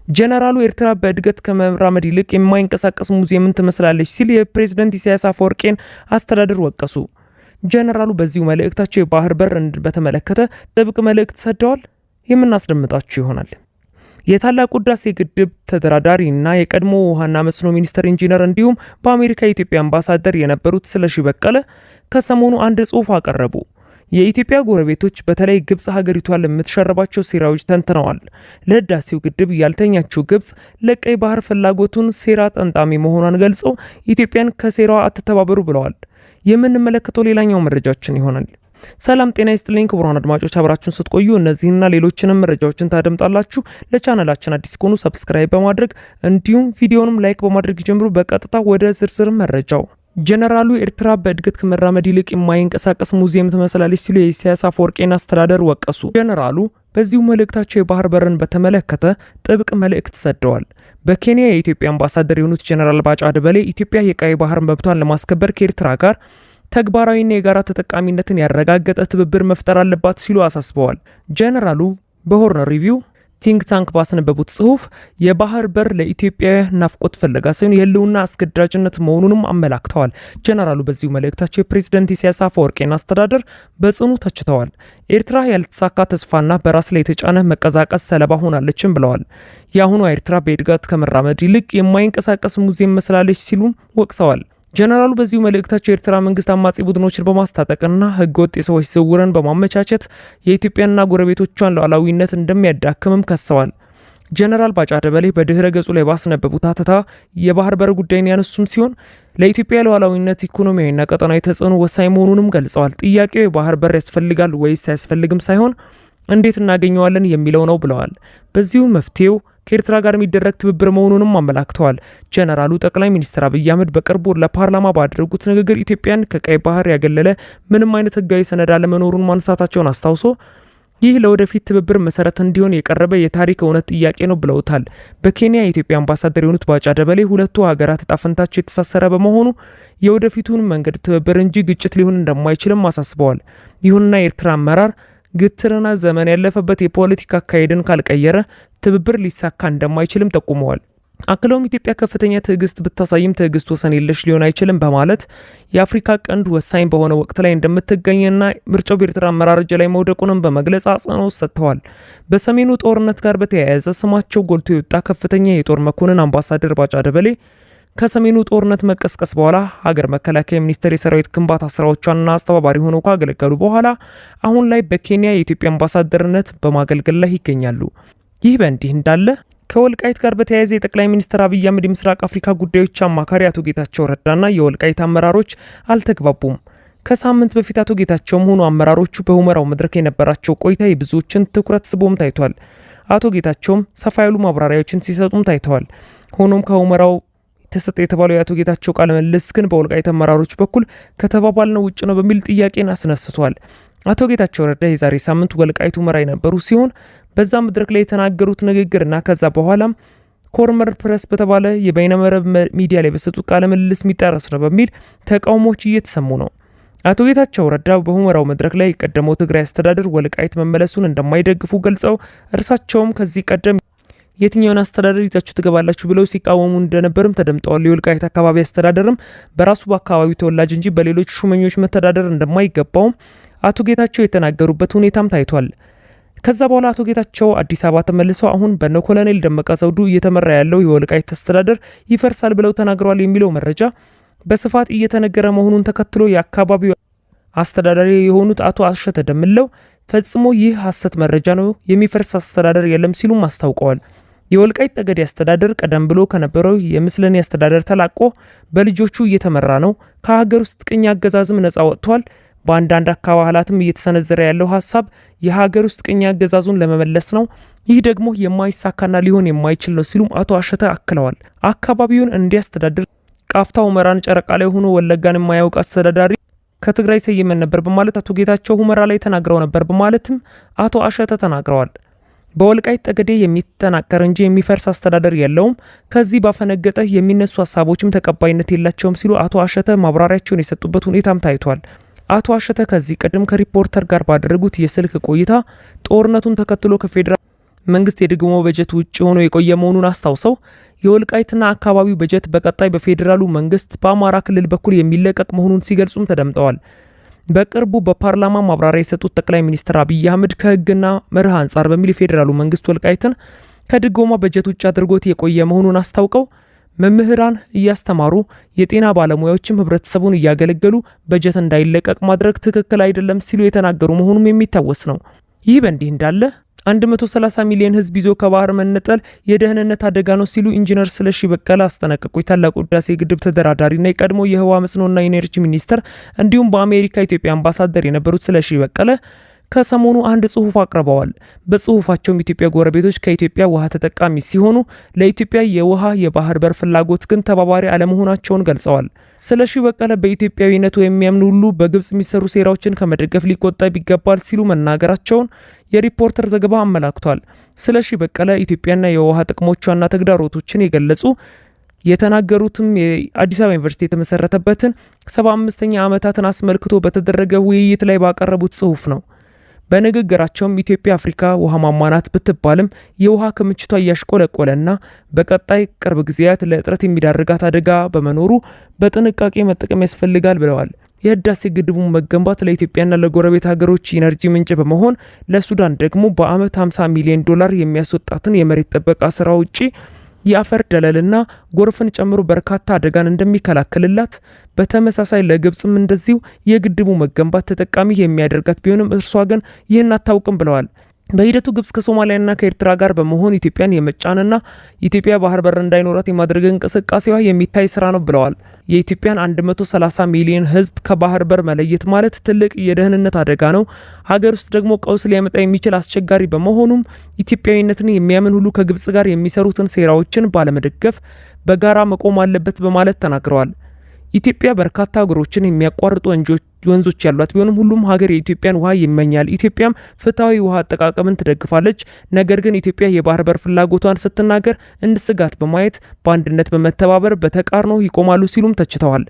ጀነራሉ ኤርትራ በእድገት ከመራመድ ይልቅ የማይንቀሳቀስ ሙዚየምን ትመስላለች ሲል የፕሬዝደንት ኢሳያስ አፈወርቄን አስተዳደር ወቀሱ። ጀነራሉ በዚሁ መልእክታቸው የባህር በር በተመለከተ ጥብቅ መልእክት ሰደዋል። የምናስደምጣችሁ ይሆናል። የታላቁ ህዳሴ ግድብ ተደራዳሪና የቀድሞ ውሃና መስኖ ሚኒስትር ኢንጂነር እንዲሁም በአሜሪካ የኢትዮጵያ አምባሳደር የነበሩት ስለሺ በቀለ ከሰሞኑ አንድ ጽሑፍ አቀረቡ። የኢትዮጵያ ጎረቤቶች በተለይ ግብጽ ሀገሪቷን ለምትሸርባቸው ሴራዎች ተንትነዋል። ለህዳሴው ግድብ ያልተኛችው ግብጽ ለቀይ ባህር ፍላጎቱን ሴራ ጠንጣሚ መሆኗን ገልጸው ኢትዮጵያን ከሴራዋ አትተባበሩ ብለዋል። የምንመለከተው ሌላኛው መረጃችን ይሆናል። ሰላም ጤና ይስጥልኝ ክቡራን አድማጮች፣ አብራችሁን ስትቆዩ እነዚህና ሌሎችንም መረጃዎችን ታደምጣላችሁ። ለቻናላችን አዲስ ከሆኑ subscribe በማድረግ እንዲሁም ቪዲዮንም like በማድረግ ይጀምሩ። በቀጥታ ወደ ዝርዝር መረጃው። ጀነራሉ ኤርትራ በእድገት ከመራመድ ይልቅ የማይንቀሳቀስ ሙዚየም ትመስላለች ሲሉ የኢሳያስ አፈወርቄን አስተዳደር ወቀሱ። ጀነራሉ በዚሁ መልእክታቸው የባህር በርን በተመለከተ ጥብቅ መልእክት ሰደዋል። በኬንያ የኢትዮጵያ አምባሳደር የሆኑት ጀነራል ባጫ ደበሌ ኢትዮጵያ የቀይ ባህር መብቷን ለማስከበር ከኤርትራ ጋር ተግባራዊና የጋራ ተጠቃሚነትን ያረጋገጠ ትብብር መፍጠር አለባት ሲሉ አሳስበዋል። ጀነራሉ በ Horn Review think tank ባስነበቡት ጽሁፍ የባህር በር ለኢትዮጵያ ናፍቆት ፍለጋ ሳይሆን የህልውና አስገዳጅነት መሆኑንም አመላክተዋል። ጀነራሉ በዚሁ መልእክታቸው የፕሬዝደንት ኢሳያስ አፈወርቄን አስተዳደር በጽኑ ተችተዋል። ኤርትራ ያልተሳካ ተስፋና በራስ ላይ የተጫነ መቀዛቀዝ ሰለባ ሆናለችም ብለዋል። የአሁኗ ኤርትራ በእድገት ከመራመድ ይልቅ የማይንቀሳቀስ ሙዚየም መስላለች ሲሉም ወቅሰዋል። ጀነራሉ በዚሁ መልእክታቸው የኤርትራ መንግስት አማጺ ቡድኖችን በማስታጠቅና ህገወጥ የሰዎች ዝውውርን በማመቻቸት የኢትዮጵያና ጎረቤቶቿን ሉዓላዊነት እንደሚያዳክምም ከሰዋል። ጀነራል ባጫ ደበሌ በድህረ ገጹ ላይ ባስነበቡት ሐተታ የባህር በር ጉዳይን ያነሱም ሲሆን ለኢትዮጵያ ሉዓላዊነት ኢኮኖሚያዊና ቀጠናዊ ተጽዕኖ ወሳኝ መሆኑንም ገልጸዋል። ጥያቄው የባህር በር ያስፈልጋል ወይስ አያስፈልግም ሳይሆን እንዴት እናገኘዋለን የሚለው ነው ብለዋል። በዚሁ መፍትሄው ከኤርትራ ጋር የሚደረግ ትብብር መሆኑንም አመላክተዋል። ጀነራሉ ጠቅላይ ሚኒስትር አብይ አህመድ በቅርቡ ለፓርላማ ባደረጉት ንግግር ኢትዮጵያን ከቀይ ባህር ያገለለ ምንም አይነት ህጋዊ ሰነድ አለመኖሩን ማንሳታቸውን አስታውሶ ይህ ለወደፊት ትብብር መሰረት እንዲሆን የቀረበ የታሪክ እውነት ጥያቄ ነው ብለውታል። በኬንያ የኢትዮጵያ አምባሳደር የሆኑት ባጫ ደበሌ ሁለቱ ሀገራት ዕጣ ፈንታቸው የተሳሰረ በመሆኑ የወደፊቱን መንገድ ትብብር እንጂ ግጭት ሊሆን እንደማይችልም አሳስበዋል። ይሁንና የኤርትራ አመራር ግትርና ዘመን ያለፈበት የፖለቲካ አካሄድን ካልቀየረ ትብብር ሊሳካ እንደማይችልም ጠቁመዋል። አክለውም ኢትዮጵያ ከፍተኛ ትዕግስት ብታሳይም ትዕግስት ወሰን የለሽ ሊሆን አይችልም በማለት የአፍሪካ ቀንድ ወሳኝ በሆነ ወቅት ላይ እንደምትገኝና ምርጫው በኤርትራ አመራር እጅ ላይ መውደቁንም በመግለጽ አጽንኦት ሰጥተዋል። በሰሜኑ ጦርነት ጋር በተያያዘ ስማቸው ጎልቶ የወጣ ከፍተኛ የጦር መኮንን አምባሳደር ባጫ ደበሌ ከሰሜኑ ጦርነት መቀስቀስ በኋላ ሀገር መከላከያ ሚኒስቴር የሰራዊት ግንባታ ስራዎቿና አስተባባሪ ሆነው ካገለገሉ በኋላ አሁን ላይ በኬንያ የኢትዮጵያ አምባሳደርነት በማገልገል ላይ ይገኛሉ። ይህ በእንዲህ እንዳለ ከወልቃይት ጋር በተያያዘ የጠቅላይ ሚኒስትር አብይ አህመድ የምስራቅ አፍሪካ ጉዳዮች አማካሪ አቶ ጌታቸው ረዳና የወልቃይት አመራሮች አልተግባቡም። ከሳምንት በፊት አቶ ጌታቸውም ሆኑ አመራሮቹ በሁመራው መድረክ የነበራቸው ቆይታ የብዙዎችን ትኩረት ስቦም ታይቷል። አቶ ጌታቸውም ሰፋ ያሉ ማብራሪያዎችን ሲሰጡም ታይተዋል። ሆኖም ከሁመራው ተሰጠ የተባለው የአቶ ጌታቸው ቃለ ምልልስ ግን በወልቃይት አመራሮች በኩል ከተባባልነው ውጭ ነው በሚል ጥያቄን አስነስቷል። አቶ ጌታቸው ረዳ የዛሬ ሳምንት ወልቃይት ሁመራ የነበሩ ሲሆን በዛ መድረክ ላይ የተናገሩት ንግግርና ከዛ በኋላም ኮርመር ፕሬስ በተባለ የበይነመረብ ሚዲያ ላይ በሰጡት ቃለ ምልልስ የሚጣረስ ነው በሚል ተቃውሞዎች እየተሰሙ ነው። አቶ ጌታቸው ረዳ በሁመራው መድረክ ላይ የቀደመው ትግራይ አስተዳደር ወልቃይት መመለሱን እንደማይደግፉ ገልጸው እርሳቸውም ከዚህ ቀደም የትኛውን አስተዳደር ይዛችሁ ትገባላችሁ ብለው ሲቃወሙ እንደነበርም ተደምጠዋል። የወልቃይት አካባቢ አስተዳደርም በራሱ በአካባቢው ተወላጅ እንጂ በሌሎች ሹመኞች መተዳደር እንደማይገባውም አቶ ጌታቸው የተናገሩበት ሁኔታም ታይቷል። ከዛ በኋላ አቶ ጌታቸው አዲስ አበባ ተመልሰው አሁን በነ ኮሎኔል ደመቀ ዘውዱ እየተመራ ያለው የወልቃይት አስተዳደር ይፈርሳል ብለው ተናግረዋል የሚለው መረጃ በስፋት እየተነገረ መሆኑን ተከትሎ የአካባቢው አስተዳዳሪ የሆኑት አቶ አሸተ ደምለው ፈጽሞ ይህ ሐሰት መረጃ ነው፣ የሚፈርስ አስተዳደር የለም ሲሉም አስታውቀዋል። የወልቃይት ጠገዴ አስተዳደር ቀደም ብሎ ከነበረው የምስለኔ አስተዳደር ተላቆ በልጆቹ እየተመራ ነው። ከሀገር ውስጥ ቅኝ አገዛዝም ነጻ ወጥቷል። በአንዳንድ አካባላትም እየተሰነዘረ ያለው ሀሳብ የሀገር ውስጥ ቅኝ አገዛዙን ለመመለስ ነው። ይህ ደግሞ የማይሳካና ሊሆን የማይችል ነው ሲሉም አቶ አሸተ አክለዋል። አካባቢውን እንዲያስተዳድር ቃፍታ ሁመራን ጨረቃ ላይ ሆኖ ወለጋን የማያውቅ አስተዳዳሪ ከትግራይ ሰይመን ነበር በማለት አቶ ጌታቸው ሁመራ ላይ ተናግረው ነበር በማለትም አቶ አሸተ ተናግረዋል። በወልቃይት ጠገዴ የሚጠናከር እንጂ የሚፈርስ አስተዳደር የለውም። ከዚህ ባፈነገጠ የሚነሱ ሀሳቦችም ተቀባይነት የላቸውም ሲሉ አቶ አሸተ ማብራሪያቸውን የሰጡበት ሁኔታም ታይቷል። አቶ አሸተ ከዚህ ቀደም ከሪፖርተር ጋር ባደረጉት የስልክ ቆይታ ጦርነቱን ተከትሎ ከፌዴራል መንግስት የድጎማ በጀት ውጭ ሆኖ የቆየ መሆኑን አስታውሰው የወልቃይትና አካባቢው በጀት በቀጣይ በፌዴራሉ መንግስት በአማራ ክልል በኩል የሚለቀቅ መሆኑን ሲገልጹም ተደምጠዋል። በቅርቡ በፓርላማ ማብራሪያ የሰጡት ጠቅላይ ሚኒስትር አብይ አህመድ ከህግና መርህ አንጻር በሚል የፌዴራሉ መንግስት ወልቃይትን ከድጎማ በጀት ውጭ አድርጎት የቆየ መሆኑን አስታውቀው መምህራን እያስተማሩ የጤና ባለሙያዎችም ህብረተሰቡን እያገለገሉ በጀት እንዳይለቀቅ ማድረግ ትክክል አይደለም ሲሉ የተናገሩ መሆኑም የሚታወስ ነው። ይህ በእንዲህ እንዳለ 130 ሚሊዮን ህዝብ ይዞ ከባህር መነጠል የደህንነት አደጋ ነው ሲሉ ኢንጂነር ስለሺ በቀለ አስጠነቀቁ። የታላቁ ህዳሴ ግድብ ተደራዳሪና የቀድሞ የህዋ መስኖና ኢነርጂ ሚኒስትር እንዲሁም በአሜሪካ ኢትዮጵያ አምባሳደር የነበሩት ስለሺ በቀለ ከሰሞኑ አንድ ጽሁፍ አቅርበዋል። በጽሁፋቸውም ኢትዮጵያ ጎረቤቶች ከኢትዮጵያ ውሃ ተጠቃሚ ሲሆኑ ለኢትዮጵያ የውሃ የባህር በር ፍላጎት ግን ተባባሪ አለመሆናቸውን ገልጸዋል። ስለሺ በቀለ በኢትዮጵያዊነቱ የሚያምኑ ሁሉ በግብጽ የሚሰሩ ሴራዎችን ከመደገፍ ሊቆጠብ ይገባል ሲሉ መናገራቸውን የሪፖርተር ዘገባ አመላክቷል። ስለሺ በቀለ ኢትዮጵያና የውሃ ጥቅሞቿና ተግዳሮቶችን የገለጹ የተናገሩትም የአዲስ አበባ ዩኒቨርሲቲ የተመሰረተበትን 75ኛ ዓመታትን አስመልክቶ በተደረገ ውይይት ላይ ባቀረቡት ጽሁፍ ነው። በንግግራቸውም ኢትዮጵያ አፍሪካ ውሃ ማማ ናት ብትባልም የውሃ ክምችቷ እያሽቆለቆለና በቀጣይ ቅርብ ጊዜያት ለእጥረት የሚዳርጋት አደጋ በመኖሩ በጥንቃቄ መጠቀም ያስፈልጋል ብለዋል። የህዳሴ ግድቡን መገንባት ለኢትዮጵያና ለጎረቤት ሀገሮች ኢነርጂ ምንጭ በመሆን ለሱዳን ደግሞ በአመት 50 ሚሊዮን ዶላር የሚያስወጣትን የመሬት ጥበቃ ስራ ውጪ የአፈር ደለልና ጎርፍን ጨምሮ በርካታ አደጋን እንደሚከላከልላት፣ በተመሳሳይ ለግብጽም እንደዚሁ የግድቡ መገንባት ተጠቃሚ የሚያደርጋት ቢሆንም እርሷ ግን ይህን አታውቅም ብለዋል። በሂደቱ ግብጽ ከሶማሊያና ከኤርትራ ጋር በመሆን ኢትዮጵያን የመጫንና ኢትዮጵያ ባህር በር እንዳይኖራት የማድረግ እንቅስቃሴዋ የሚታይ ስራ ነው ብለዋል። የኢትዮጵያን 130 ሚሊዮን ህዝብ ከባህር በር መለየት ማለት ትልቅ የደህንነት አደጋ ነው። ሀገር ውስጥ ደግሞ ቀውስ ሊያመጣ የሚችል አስቸጋሪ በመሆኑም ኢትዮጵያዊነትን የሚያምን ሁሉ ከግብጽ ጋር የሚሰሩትን ሴራዎችን ባለመደገፍ በጋራ መቆም አለበት በማለት ተናግረዋል። ኢትዮጵያ በርካታ ሀገሮችን የሚያቋርጡ ወንዞች ያሏት ቢሆንም ሁሉም ሀገር የኢትዮጵያን ውሃ ይመኛል። ኢትዮጵያም ፍትሐዊ ውሃ አጠቃቀምን ትደግፋለች። ነገር ግን ኢትዮጵያ የባህር በር ፍላጎቷን ስትናገር እንደ ስጋት በማየት በአንድነት በመተባበር በተቃርኖ ይቆማሉ ሲሉም ተችተዋል።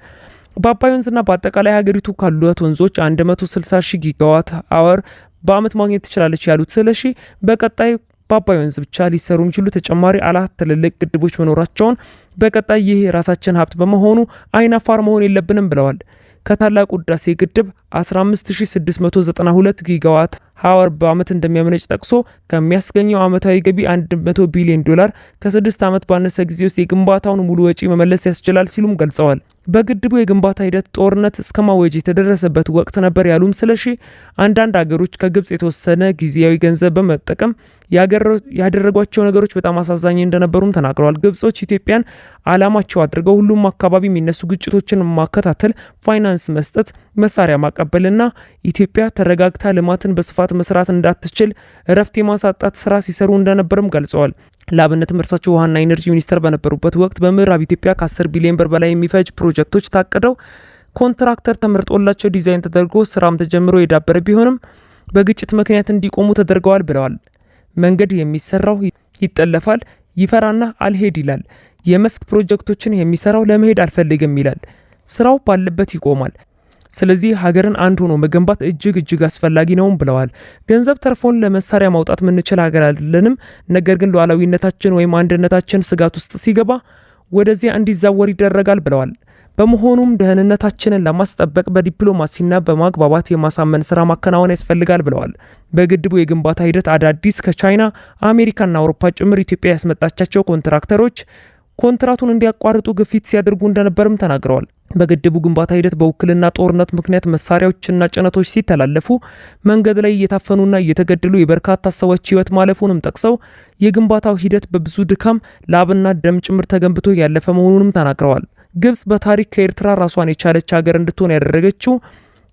በአባይ ወንዝና በአጠቃላይ ሀገሪቱ ካሏት ወንዞች 160 ሺህ gigawatt hour በአመት ማግኘት ትችላለች ያሉት ስለሺ በቀጣይ በአባይ ወንዝ ብቻ ሊሰሩ የሚችሉ ተጨማሪ 4 ትልልቅ ግድቦች መኖራቸውን፣ በቀጣይ ይህ የራሳችን ሀብት በመሆኑ አይናፋር መሆን የለብንም ብለዋል። ከታላቁ ህዳሴ ግድብ 15692 gigawatt hour በአመት እንደሚያመነጭ ጠቅሶ ከሚያስገኘው አመታዊ ገቢ 100 ቢሊዮን ዶላር ከ6 ዓመት ባነሰ ጊዜ ውስጥ የግንባታውን ሙሉ ወጪ መመለስ ያስችላል ሲሉም ገልጸዋል። በግድቡ የግንባታ ሂደት ጦርነት እስከ ማወጅ የተደረሰበት ወቅት ነበር ያሉም ስለሺ አንዳንድ ሀገሮች ከግብጽ የተወሰነ ጊዜያዊ ገንዘብ በመጠቀም ያደረጓቸው ነገሮች በጣም አሳዛኝ እንደነበሩም ተናግረዋል። ግብጾች ኢትዮጵያን አላማቸው አድርገው ሁሉም አካባቢ የሚነሱ ግጭቶችን ማከታተል፣ ፋይናንስ መስጠት፣ መሳሪያ ማቀበልና ኢትዮጵያ ተረጋግታ ልማትን በስፋት መስራት እንዳትችል እረፍት የማሳጣት ስራ ሲሰሩ እንደነበርም ገልጸዋል። ለአብነትም እርሳቸው ውሃና ኢነርጂ ሚኒስተር በነበሩበት ወቅት በምዕራብ ኢትዮጵያ ከ10 ቢሊዮን ብር በላይ የሚፈጅ ፕሮጀክቶች ታቅደው ኮንትራክተር ተመርጦላቸው ዲዛይን ተደርጎ ስራም ተጀምሮ የዳበረ ቢሆንም በግጭት ምክንያት እንዲቆሙ ተደርገዋል ብለዋል። መንገድ የሚሰራው ይጠለፋል፣ ይፈራና አልሄድ ይላል። የመስክ ፕሮጀክቶችን የሚሰራው ለመሄድ አልፈልግም ይላል። ስራው ባለበት ይቆማል። ስለዚህ ሀገርን አንድ ሆኖ መገንባት እጅግ እጅግ አስፈላጊ ነውም ብለዋል። ገንዘብ ተርፎን ለመሳሪያ ማውጣት ምንችል ሀገር አይደለንም። ነገር ግን ሉዓላዊነታችን ወይም አንድነታችን ስጋት ውስጥ ሲገባ ወደዚያ እንዲዛወር ይደረጋል ብለዋል። በመሆኑም ደህንነታችንን ለማስጠበቅ በዲፕሎማሲና በማግባባት የማሳመን ስራ ማከናወን ያስፈልጋል ብለዋል። በግድቡ የግንባታ ሂደት አዳዲስ ከቻይና፣ አሜሪካና አውሮፓ ጭምር ኢትዮጵያ ያስመጣቻቸው ኮንትራክተሮች ኮንትራቱን እንዲያቋርጡ ግፊት ሲያደርጉ እንደነበርም ተናግረዋል። በግድቡ ግንባታ ሂደት በውክልና ጦርነት ምክንያት መሳሪያዎችና ጭነቶች ሲተላለፉ መንገድ ላይ እየታፈኑና እየተገደሉ የበርካታ ሰዎች ሕይወት ማለፉንም ጠቅሰው የግንባታው ሂደት በብዙ ድካም ላብና ደም ጭምር ተገንብቶ ያለፈ መሆኑንም ተናግረዋል። ግብጽ በታሪክ ከኤርትራ ራሷን የቻለች ሀገር እንድትሆን ያደረገችው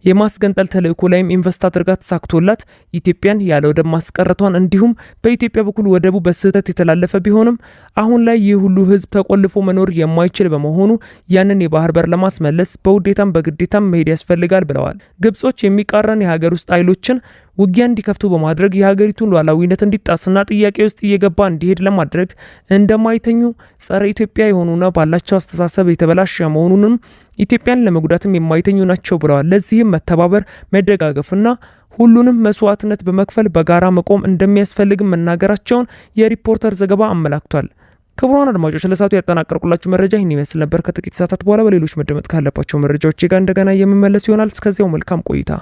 የማስገንጠል ተልእኮ ላይም ኢንቨስት አድርጋ ተሳክቶላት ኢትዮጵያን ያለ ወደብ ማስቀረቷን እንዲሁም በኢትዮጵያ በኩል ወደቡ በስህተት የተላለፈ ቢሆንም አሁን ላይ ይህ ሁሉ ሕዝብ ተቆልፎ መኖር የማይችል በመሆኑ ያንን የባህር በር ለማስመለስ በውዴታም በግዴታም መሄድ ያስፈልጋል ብለዋል። ግብጾች የሚቃረን የሀገር ውስጥ ኃይሎችን ውጊያ እንዲከፍቱ በማድረግ የሀገሪቱን ሉዓላዊነት እንዲጣስና ጥያቄ ውስጥ እየገባ እንዲሄድ ለማድረግ እንደማይተኙ፣ ጸረ ኢትዮጵያ የሆኑና ባላቸው አስተሳሰብ የተበላሸ መሆኑንም ኢትዮጵያን ለመጉዳትም የማይተኙ ናቸው ብለዋል። ለዚህም መተባበር፣ መደጋገፍና ሁሉንም መስዋዕትነት በመክፈል በጋራ መቆም እንደሚያስፈልግም መናገራቸውን የሪፖርተር ዘገባ አመላክቷል። ክቡራን አድማጮች፣ ለሰዓቱ ያጠናቀርኩላችሁ መረጃ ይህን ይመስል ነበር። ከጥቂት ሰዓታት በኋላ በሌሎች መደመጥ ካለባቸው መረጃዎች ጋር እንደገና የምመለስ ይሆናል። እስከዚያው መልካም ቆይታ።